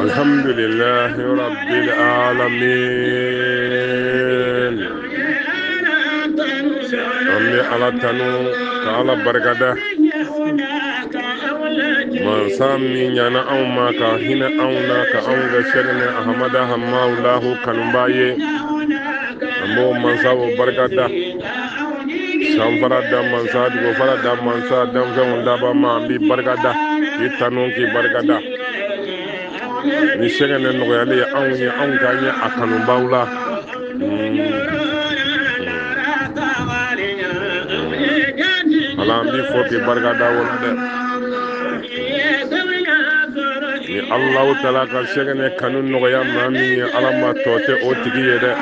Alhamdulillahi rabbil alamin. An bɛ Ala tanu ka Ala barikada. Mansa min ɲana anw ma ka hinɛ anw na ka anw kɛ Sɛkinɛ Ahamada Hamawulahu kanubaa ye. An b'o mansa o barikada. Sanfara da mansa, dugufara da mansa, danfɛnw daba ma, an b'i barikada k'i tanu k'i barikada. Ni Sɛkinɛ nɔgɔyali ye anw ye, anw k'an ye a kanubaw la. Ala, an b'i fo k'i barikada o la dɛ. Ni Alahu taala ka Sɛkinɛ kanu nɔgɔya maa min ye, Ala ma tɔ tɛ o tigi ye dɛ.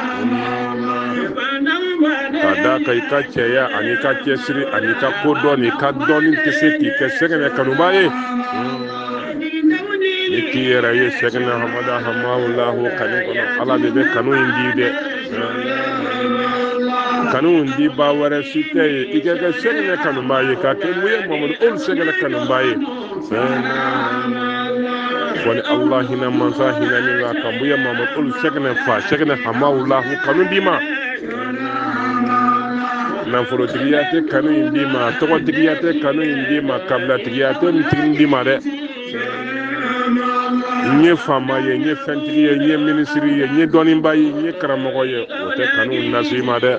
Ka d'a kan i ka cɛya ani i ka cɛsiri ani i ka kodɔn ni i ka dɔnni tɛ se k'i kɛ Sɛkinɛ kanubaa ye. Ni k'i yɛrɛ ye Sɛkinɛ Hamada Hamawulahu kanu kɔnɔ, Ala de bɛ kanu in di dɛ. Kanu in dibaa wɛrɛ si tɛ ye i ka kɛ Sɛkinɛ kanubaa ye, ka kɛ mun ye Mamadu olu Sɛkinɛ kanubaa ye. Fo ni Allah hinɛ mansa hinɛ min la ka mun ye Mamadu olu Sɛkinɛ fa Sɛkinɛ Hamawulahu kanu d'i ma. Nafolotigiya tɛ kanu in d'i ma, tɔgɔtigiya tɛ kanu in d'i ma, kabilatigiya tɛ nin tigi d'i ma dɛ. N ye faama ye, n ye fɛntigi ye, n ye minisiri ye, n ye dɔnniba ye, n ye karamɔgɔ ye, o tɛ kanu in lase i ma dɛ.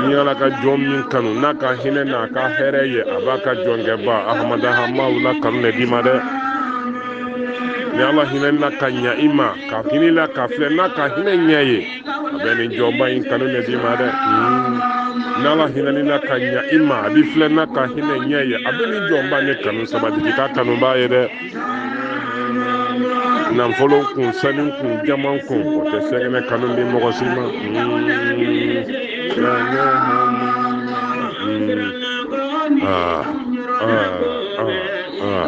Ni Ala ka jɔn min kanu n'a ka hinɛ n'a ka hɛrɛ ye, a b'a ka jɔnkɛba Ahamada Hamawula kanu de d'i ma dɛ. Ni Ala hinɛ na ka ɲa i ma, ka hinɛ la ka filɛ n'a ka hinɛ ɲɛ ye, a bɛ nin jɔnba in kanu de d'i ma dɛ. Ni Ala hinɛ la ka ɲa i ma, a b'i filɛ n'a ka hinɛ ɲɛ ye, a bɛ nin jɔnba ne kanu sabati k'i ka kanubaa ye dɛ. Nafolo kun, sanu kun, jaman kun, o tɛ Sɛkinɛ kanu di mɔgɔ si ma. Ah, ah, ah, ah.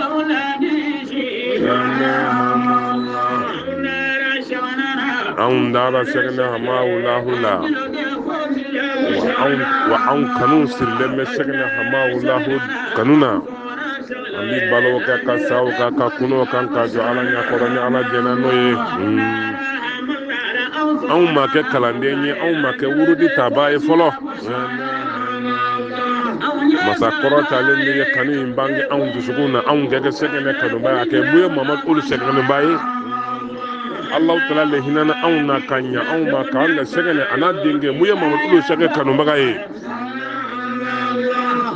Anw dara Sɛkinɛ Hamawulahu la, wa anw kanu sirilen bɛ Sɛkinɛ Hamawulahu kanu na. An bɛ balo kɛ ka sa o kan ka kun o kan ka jɔ Ala ɲɛkɔrɔ ni Ala jɛnna n'o ye. Anw ma kɛ kalanden ye, anw ma kɛ wurudi tabaa ye fɔlɔ. Masa kɔrɔtalen de ye kanu in bange anw dusukun na, anw kɛ kɛ Sɛkinɛ kanubaa ye, a kɛ mun ye Mamadu olu Sɛkinɛ kanubaa ye. Alahu taala le hinɛna anw na ka ɲa anw ma k'an kɛ Sɛkinɛ a n'a denkɛ mun ye Mamadu olu Sɛkinɛ kanubaga ye.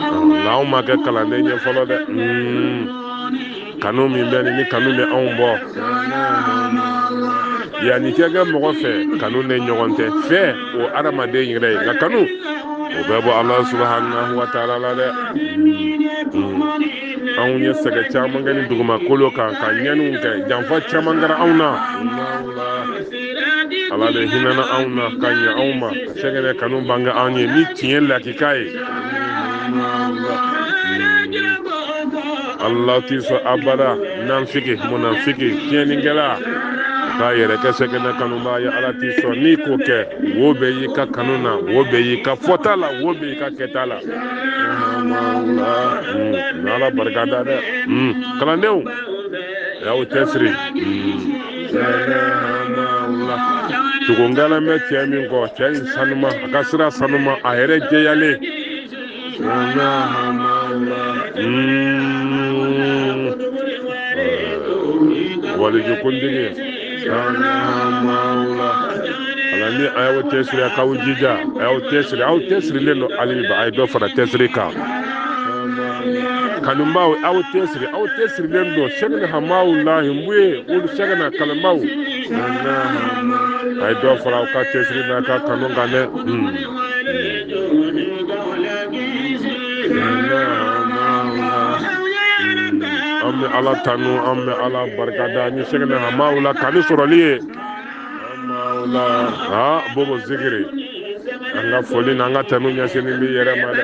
Nka anw ma kɛ kalanden ye fɔlɔ dɛ. Kanu min bɛ nin, ni kanu bɛ anw bɔ yanni kɛ kɛ mɔgɔ fɛ, kanu ne ɲɔgɔn tɛ fɛ o adamaden yɛrɛ ye, nka kanu o bɛ bɔ Ala subahanahu wa taala la dɛ. Anw ye sɛgɛn caman kɛ nin dugumakolo kan, ka ɲɛniw kɛ, janfa caman kɛra anw na. Ala de hinɛna anw na ka ɲɛ anw ma ka Sɛkinɛ kanu bange anw ye ni tiɲɛ lakika ye. Allah t'i sɔn abada nanfiki munafiki tiɲɛnikɛla k'a yɛrɛ kɛ Sɛkinɛ kanubaa ye, Ala t'i sɔn. N'i k'o kɛ, wo bɛ y'i ka kanu na, wo bɛ y'i ka fɔta la, wo bɛ y'i ka kɛta la. Ala barika da dɛ. Kalandenw, y'aw cɛsiri. Tugungɛlɛn bɛ cɛ min kɔ, cɛ in sanuma, a ka sira sanuma, a yɛrɛ jɛyalen. Waliju kuntigi ala ni a y'aw cɛsiri, a k'aw jija, a y'aw cɛsiri, aw cɛsirilen don hali bi, a ye dɔ fara cɛsiri kan. Kanubaw, aw cɛsiri, aw cɛsirilen don Sɛkinɛ Hamawulahi Nbuye olu Sɛkinɛ kanubaw, a ye dɔ fara aw ka cɛsiri n'a ka kanu kan dɛ. An bɛ Ala tanu, an bɛ Ala barikada ni Sɛkinɛ Hamawula kanu sɔrɔli ye. Aa Bobo Zikiri, an ka foli n'an ka tanu ɲɛsinnen b'i yɛrɛ ma dɛ.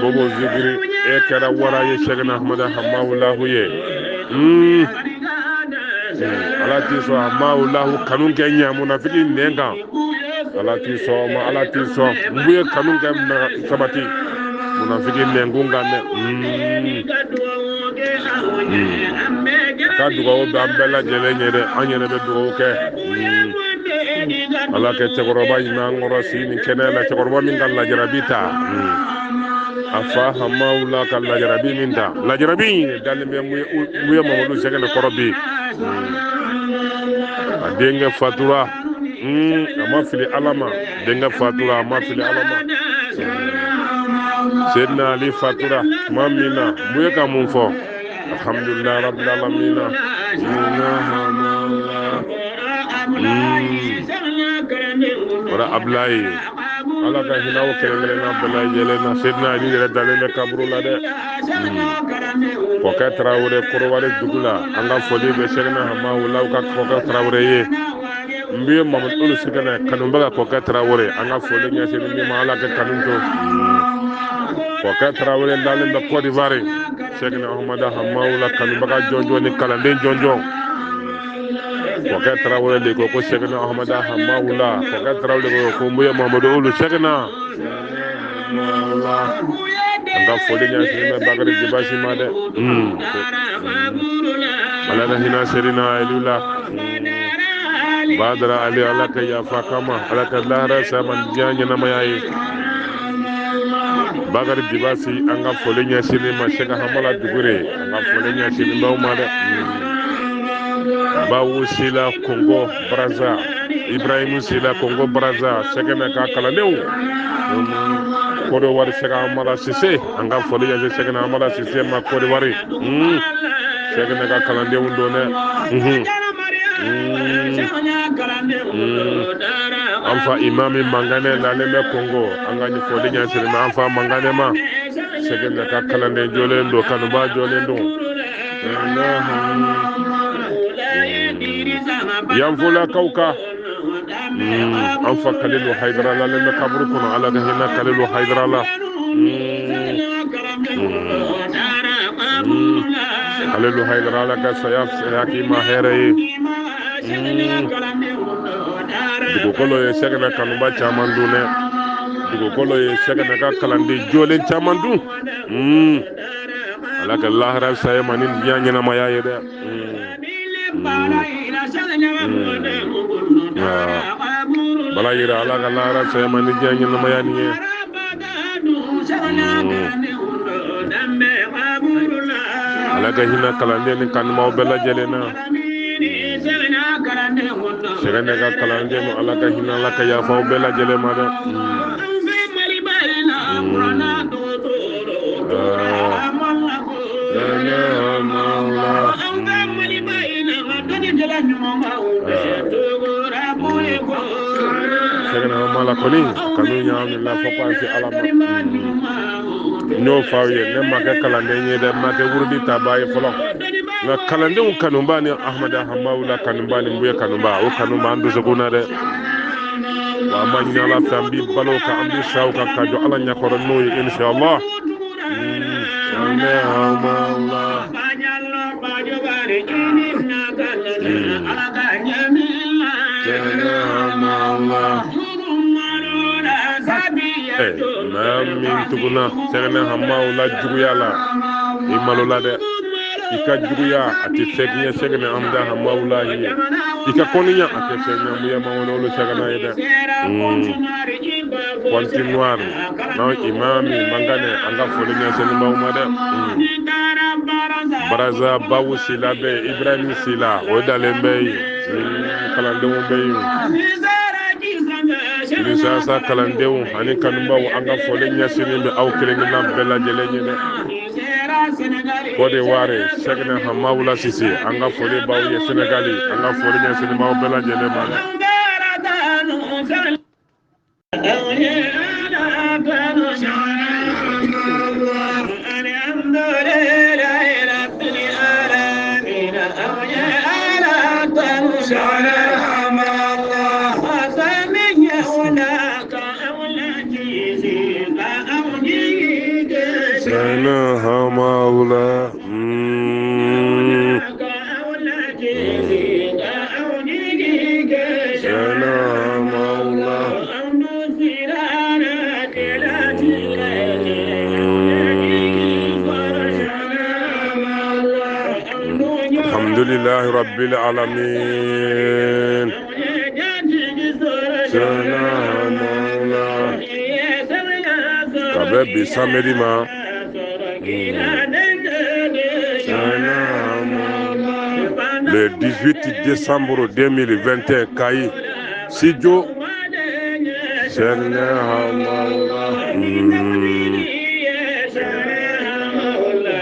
Bobo Zikiri, e kɛra wara ye Sɛkinɛ Hamada Hamawulahu ye. Ala t'i sɔn Hamawulahu kanu kɛ ɲɛ munafiki nɛn kan. Ala t'i sɔn ma, Ala t'i sɔn. Nbuye kanu kɛ sabati. Munafiki nɛnkun kan dɛ. Ka dugawu bɛ an bɛɛ lajɛlen ye dɛ, an yɛrɛ bɛ dugawu kɛ. Ala kɛ cɛkɔrɔba ɲuman an kɔrɔ si nin kɛnɛ la, cɛkɔrɔba min ka lajarabi ta. A fa hamaw la ka lajarabi min ta, lajarabi in dalen bɛ Muye Mamadu Sɛgɛnɛ kɔrɔ bi. A denkɛ fatura, a ma fili Ala ma. Denkɛ fatura, a ma fili Ala ma. Seydina Ali fatura tuma min na, Muye ka mun fɔ? Alhamdulilayi rabbil alamina. Wara Abulayi, Ala ka hinɛ aw kelen kelenna bɛɛ lajɛlen na. Seydina Ali yɛrɛ dalen bɛ kaburu la dɛ. Kɔkɛ Tarawele Korowari dugu la, an ka foli bɛ Sɛgɛnɛ Hamawulaw ka Kɔkɛ Tarawele ye. N bɛ Mamadu Olu Sɛgɛnɛ kanubaga Kɔkɛ Tarawele, an ka foli ɲɛsinnen b'i ma, Ala ka kanu to. Kɔkɛ Tarawele dalen bɛ Côte d'Ivoire. Sɛgɛnɛ Ahmada Hamawula kanubaga jɔnjɔn ni kalanden jɔnjɔn. Kɔkɛ Tarawele de ko ko Sɛgɛnɛ Ahmada Hamawula. Kɔkɛ Tarawele ko ko Muye Mamadu Olu Sɛgɛnɛ. An ka foli ɲɛsinnen bɛ Bakari Dibasi ma dɛ. Ala ka hinɛ Serina Ali la. Badara Ali, Ala ka yafa kama, Ala ka lahara sama diɲɛ ɲɛnamaya ye. Bakari Dibasi, an ka foli ɲɛsinnen ma Sɛgɛ Hamala Dugure, an ka foli ɲɛsinnen b'aw ma dɛ. Bawu Sila Kongo Brazza, Ibrahimu Sila Kongo Brazza, Sɛgɛnɛ ka kalandenw. Kodowari Sɛgɛ Hamala Sise, an ka foli ɲɛsin Sɛgɛnɛ Hamala Sise ma Kodowari. Sɛgɛnɛ ka kalandenw don dɛ. An fa imami Mangane lalen bɛ Kongo, an ka foli ɲɛsinnen bɛ an fa Mangane ma. Sɛgɛnɛ ka kalanden jɔlen don, kanuba jɔlen don. Yanfolakaw ka an fa Kalilu Haidara lalen bɛ kaburu kɔnɔ, Ala ka hinɛ Kalilu Haidara la. Kalilu Haidara, Ala ka saya saya k'i ma hɛrɛ ye. Dugukolo ye Sɛgɛnɛ kanuba caman dun dɛ. Dugukolo ye Sɛgɛnɛ ka kalanden jɔlen caman dun. Ala ka lahara saya ma ni diɲɛ ɲɛnamaya ye dɛ. Bala yira, Ala ka lahara saya ma ni diɲɛ ɲɛnamaya nin ye. Ala ka hinɛ kalanden ni kanubaw bɛɛ lajɛlen na. Sɛgɛnɛ ka kalanden, Ala ka hinɛ, Ala ka yafa aw bɛɛ lajɛlen ma dɛ. Sɛgɛnɛ Hamala kɔni kanu ɲaami la fo k'a se Ala ma. N y'o fɔ aw ye, ne ma kɛ kalanden ye dɛ, n ma kɛ wurudi tabaa ye fɔlɔ. Nka kalandenw kanuba ni Ahmada Hamawula kanuba ni Mbuye kanuba, o kanu b'an dusukun na dɛ. Wa an b'a ɲini Ala fɛ, an b'i balo kan, an b'i sa o kan, ka jɔ Ala ɲɛkɔrɔ n'o ye inshallah. Maa min tuguna Sɛgɛnɛ Hamawula juguya la, i malola dɛ. I ka juguya a tɛ fɛn k'i ye Sɛgɛnɛ Amada Hamawula ye. I ka kɔniya a tɛ fɛn ɲɛ Muye Mamadu Olu Sɛgɛnɛ ye dɛ. Pointe Noire n'an imami Mangane, an ka foli ɲɛsinnen b'aw ma dɛ. Baraza Bawu Sila bɛ yen, Ibrahim Sila o dalen bɛ yen, kalandenw bɛ yen. Kinisasa kalandenw ani kanubaw, an ka foli ɲɛsinnen bɛ aw kelen kelenna bɛɛ lajɛlen ye dɛ. Côte d'Ivoire Sɛgɛnɛ Hamawula Sise, an ka foli b'aw ye. Senegali, an ka foli ɲɛsinnen b'aw bɛɛ lajɛlen ma dɛ. Hamawula. Alhamdulillahi rabbil alamin. Ka bɛn bi samedi ma. Le 18 décembre 2021, Kayi, Sijo.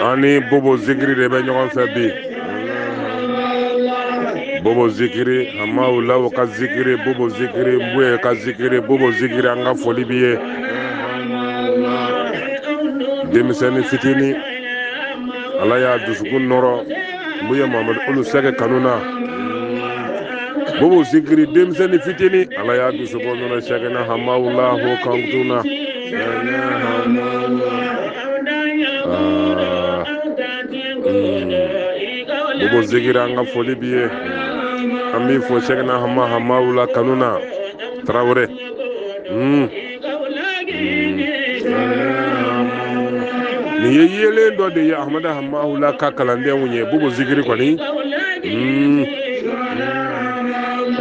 Ani Bobo Zikiri de bɛ ɲɔgɔn fɛ bi. Bobo Zikiri, Hamawulaw ka zikiri, Bobo Zikiri, Mbuye ka zikiri, Bobo Zikiri, an ka foli b'i ye. Denmisɛnnin fitinin, Ala y'a dusukun nɔrɔ Mbuye Mamadu olu sɛgɛ kanu na. Bobo Zikiri, denmisɛnnin fitinin, Ala y'a dusukun nɔrɔ sɛgɛnna Hamawulahu kantu na. Bobo Zikiri, an ka foli b'i ye. An b'i fo sɛgɛnna Hamawula kanu na. Tarawele. Nin ye yeelen dɔ de ye Ahmada Hamawula ka kalandenw ye. Bobo Zikiri kɔni. Nin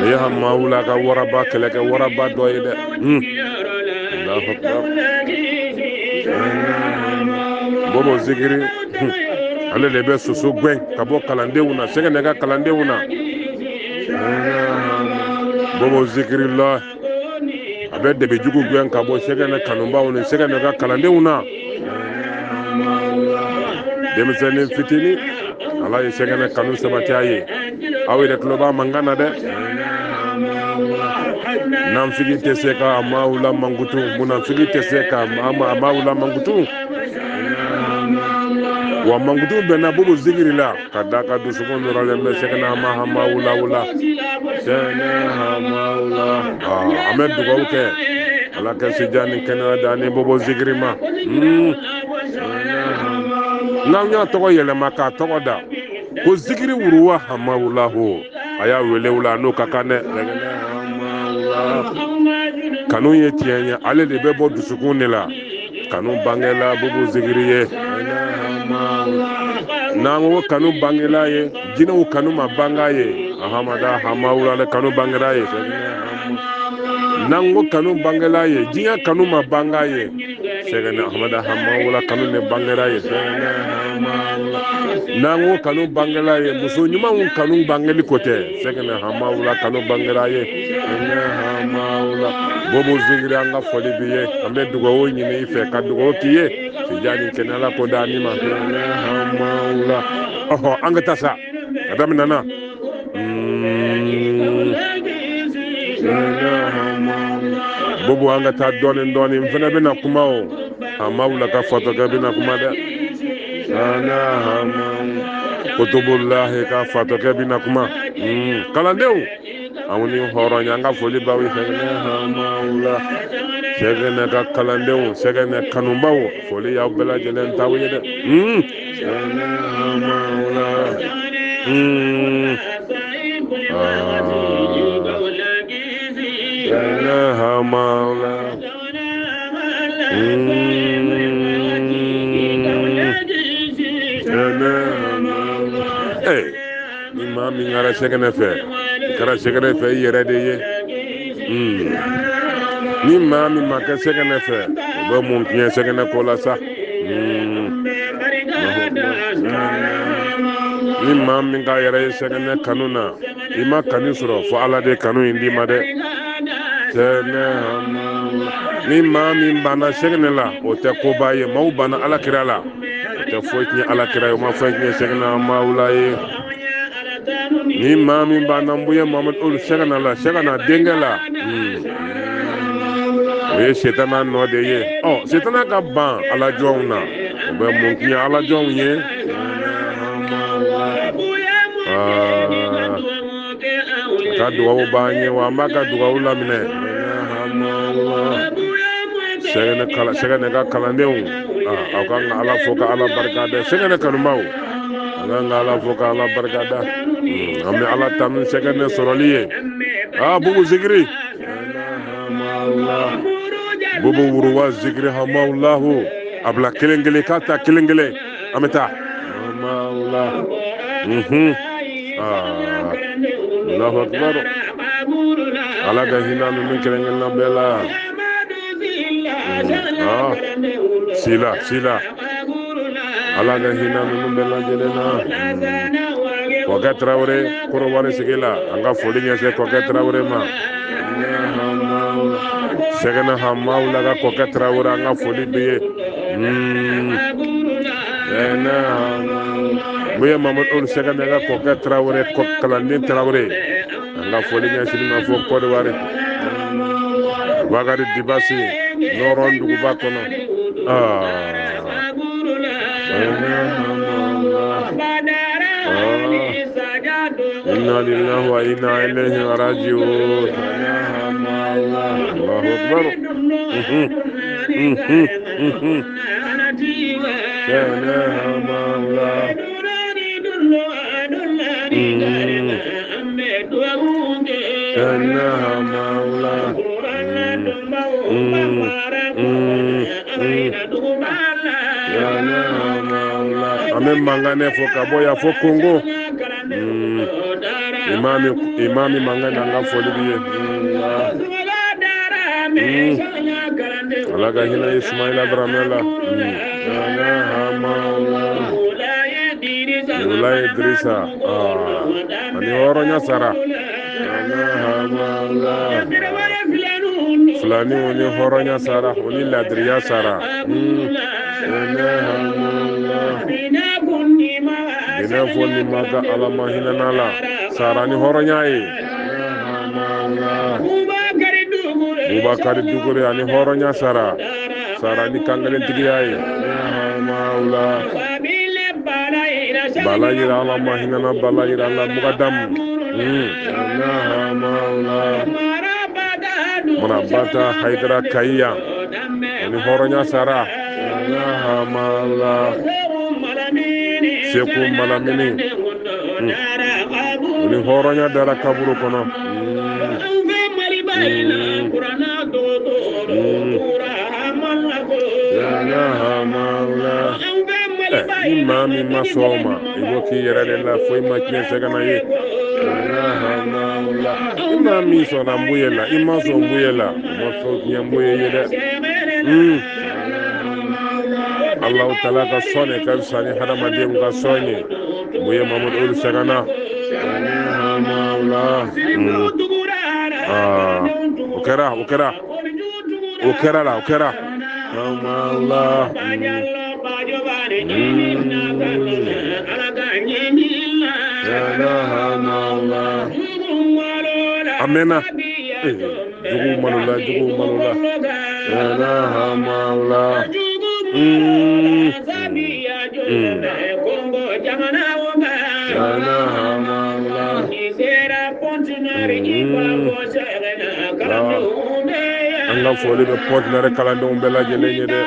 ye Hamawula ka waraba kɛlɛkɛ waraba dɔ ye dɛ. Allahu akbar. Bobo Zikiri, ale de bɛ soso gɛn ka bɔ kalandenw na, sɛgɛnɛ ka kalandenw na. Bobo Zikiri la, a bɛ dɛbɛ jugu gɛn ka bɔ sɛgɛnɛ kanubaw ni sɛgɛnɛ ka kalandenw na. Denmisɛnnin fitinin, Ala ye sɛgɛnɛ kanu sabati a ye. Aw yɛrɛ tulo b'a mankan na dɛ. Nanfigi tɛ se ka Hamawula mankutu, munafigi tɛ se ka Hamawula mankutu. Wa mankutu bɛnna Bobo Zikiri la ka da ka dusukun nɔrɔlen bɛ sɛgɛnɛ Hamawula la. Sɛgɛnɛ Hamawula. An bɛ dugawu kɛ Ala ka sijan ni kɛnɛya da ni Bobo Zikiri ma. N'an y'a tɔgɔ yɛlɛma k'a tɔgɔ da ko Zikiri Wuruwa Hamawulahu, a y'a wele o la n'o ka kan dɛ. Kanu ye tiɲɛ ye, ale de bɛ bɔ dusukun de la. Kanu bangela Bobo Zikiri ye. N'an ko kanu bangela ye, jinɛw kanu ma banga ye. Ahamada Hamawula le kanu bangela ye. N'an ko kanu bangela ye, diɲɛ kanu ma banga ye. Sɛgɛnɛ Ahamada Hamawula kanu de bangela ye. N'an ko kanu bangela ye, muso ɲumanw kanu bangeli ko tɛ. Sɛgɛnɛ Hamawula kanu bangela ye. Bobo Zikiri, an ka foli b'i ye. An bɛ dugawu ɲini i fɛ ka dugawu k'i ye. Sijan ni kɛnɛya la ko da ni ma. Hamawula. Ɔhɔ, an ka taa sa. A daminɛ na. Bobo, an ka taa dɔɔnin dɔɔnin. N fana bɛna kuma o. Hamawula ka fatɔkɛ bɛna kuma dɛ. Kotobolahi ka fatɔkɛ bɛna kuma. Kalandenw, anw ni hɔrɔnya, an ka foli b'aw ye. Hamawula. Sɛgɛnɛ ka kalandenw, sɛgɛnɛ kanubaw, foli y'aw bɛɛ lajɛlen taw ye dɛ. Hamawula. Hamawula. Ni maa min kɛra sɛgɛnɛ fɛ, i kɛra sɛgɛnɛ fɛ i yɛrɛ de ye. Ni maa min ma kɛ sɛgɛnɛ fɛ, o bɛ mun tiɲɛ sɛgɛnɛ ko la sa. Ni maa min k'a yɛrɛ ye sɛgɛnɛ kanu na, i ma kanu sɔrɔ fo Ala de kanu in d'i ma dɛ. Ni maa min banna sɛgɛnɛ la, o tɛ koba ye. Maaw banna Ala kira la, o tɛ foyi tiɲɛ Ala kira ye, o ma foyi tiɲɛ sɛgɛnɛ Hamawula ye. Ni maa min banna Mbuye Mamadu olu sɛgɛnɛ la, sɛgɛnɛ denkɛ la, o ye setana nɔ de ye. Ɔ, setana ka ban Ala jɔnw na, o bɛ mun tiɲɛ Ala jɔnw ye? A ka dugawu b'an ye wa an b'a ka dugawu laminɛ. Sɛgɛnɛ ka kalandenw, aw kan ka Ala fo ka Ala barika da. Sɛgɛnɛ kanubaw, an kan ka Ala fo ka Ala barika da. An bɛ Ala tanu sɛgɛnɛ sɔrɔli ye. Bobo Zikiri, Bobo Wuruwa Zikiri Hamawulahu, a bila kelen kelen k'a ta kelen kelen, an bɛ taa. Aa, Allahu akbar. Ala ka hinɛ ninnu kelen kelenna bɛɛ la. Aa, sila sila, Ala ka hinɛ ninnu bɛɛ lajɛlen na. Kɔkɛ Tarawele Korowari sigi la, an ka foli ɲɛsin Kɔkɛ Tarawele ma. Sɛgɛnɛ hamaw la ka Kɔkɛ Tarawele, an ka foli bɛ ye. Mun ye Mamadu Olu Sɛgɛnɛ ka Kɔkɛ Tarawele, kalanden Tarawele, an ka foli ɲɛsin ma fo Kɔdiwari. Bakari Dibasi Nɔrɔn duguba kɔnɔ. Aa, inna lillahi wa inna ilayhi raji'un. Allahu akbar. An bɛ mankan ne fɔ ka bɔ yan fo Kongo. Imami imami mankan na, an ka foli b'i ye. Ala ka hinɛ Ismaila Dramɛ la. Wulaye Idrissa, ani hɔrɔnya sara. Filaniw ni hɔrɔnya sara, o ni ladiriya sara. Binɛ fo ni ma ka Ala ma hinɛ n'a la, sara ni hɔrɔnya ye. Bubakari Dugure ani hɔrɔnya sara, sara ni kankelentigiya ye. Bala yira, Ala ma hinɛ na bala yira la mugadamu. Marabata Haidara Kayiya ani hɔrɔnya sara. Seku Malamini ni hɔrɔnya dara kaburu kɔnɔ. Ni maa min ma sɔn o ma, i b'o k'i yɛrɛ de la, foyi ma tiɲɛ sɛgɛnna ye. I maa min sɔnna Buye la, i ma sɔn Buye la, o ma fɛn tiɲɛ Buye ye dɛ. Allahu taala ka sɔn de ka fisa ni hadamadenw ka sɔn ye. Buye Mamadu Olu Sɛgɛnna. O kɛra, o kɛra, o kɛra la, o kɛra. A mɛnna. Juguw malola, juguw malola. An ka foli bɛ pɔtinɛri kalandenw bɛɛ lajɛlen ye dɛ.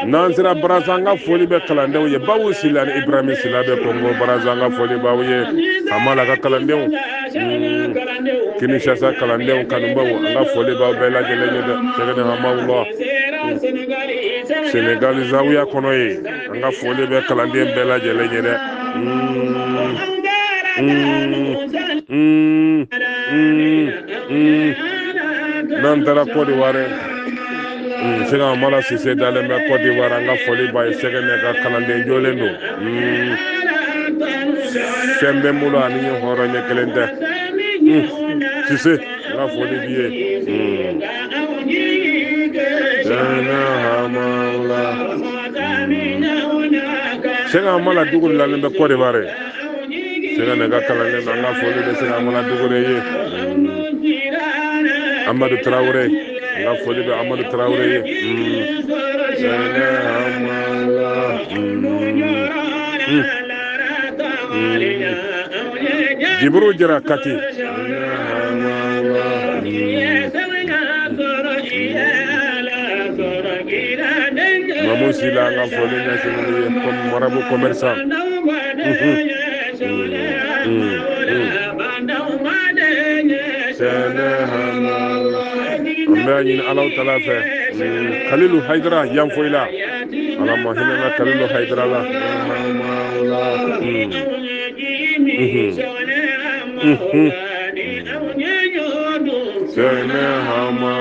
N'an sera Baraza, an ka foli bɛ kalandenw ye. Bawu Sila ni Ibrahim Sila bɛ Kongo Baraza, an ka foli b'aw ye. Hamala ka kalandenw, Kinshasa kalandenw kanubaw, an ka foli b'aw bɛɛ lajɛlen ye dɛ. Sɛgɛnɛ Hamawula Senegal zawiya kɔnɔ ye, an ka foli bɛ kalanden bɛɛ lajɛlen ye dɛ. N'an taara Côte d'Ivoire, Sɛgɛ Amala Sise dalen bɛ Côte d'Ivoire, an ka foli b'a ye. Sɛgɛnɛ ka kalanden jɔlen don. Fɛn bɛ n bolo ani ye hɔrɔn ɲɛ kelen tɛ. Sise, n ka foli b'i ye. Sɛgɛ Amala Dugure lalen bɛ Côte d'Ivoire. Sɛgɛnɛ ka kalanden don, an ka foli bɛ Sɛgɛ Amala Dugure ye. Amadu Tarawele, an ka foli bɛ Amadu Tarawele ye. Jibiru Jara Kati. Mamu Sila, an ka foli ɲɛsin ye comme marabu commerçant. An bɛ ɲini Alahu taala fɛ. Kalilu Hayidara Yanfoyila, Ala ma hinɛ na Kalilu Hayidara la. Sɛnɛ hama.